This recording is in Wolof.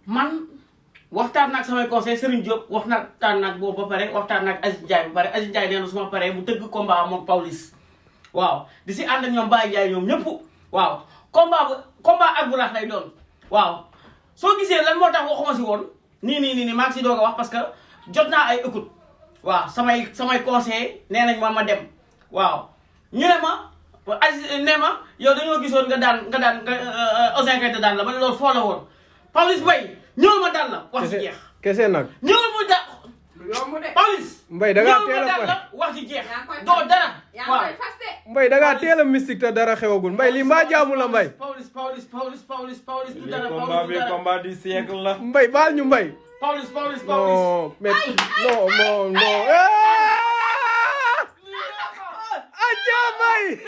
man waxtaan nak samay conseil Serigne Diop waxtaan nak bo ba pare waxtaan nak Aziz Ndiaye ba pare Aziz Ndiaye neena suma pare mu teug combat mom Paulis waaw di si and ak ñom Baye Ndiaye ñom ñepp waaw combat Albourakh lay doon waaw so gisee lan motax waxuma ci won ni ma ci doga wax parce que jotna ay écoute waaw samay conseil nenañ ma dem waaw ñu ne ma Aziz ne ma yow dañoo gisoon nga daan Ouzin Keita daan la ba loolu foo la woon Paulis Mbaye ñëwal ma daan la wax ci jeex kese nag ñëwal ma daan Paulis Mbaye da ngaa teel a wax ci jeex doo dara waaw Mbaye da ngaa teel a mystique te dara xewagul Mbaye lii mbaa jaamu la Mbaye Paulis du dara combat bi combat du siècle la Mbaye baal ñu Mbaye Paulis non mais non aja Mbaye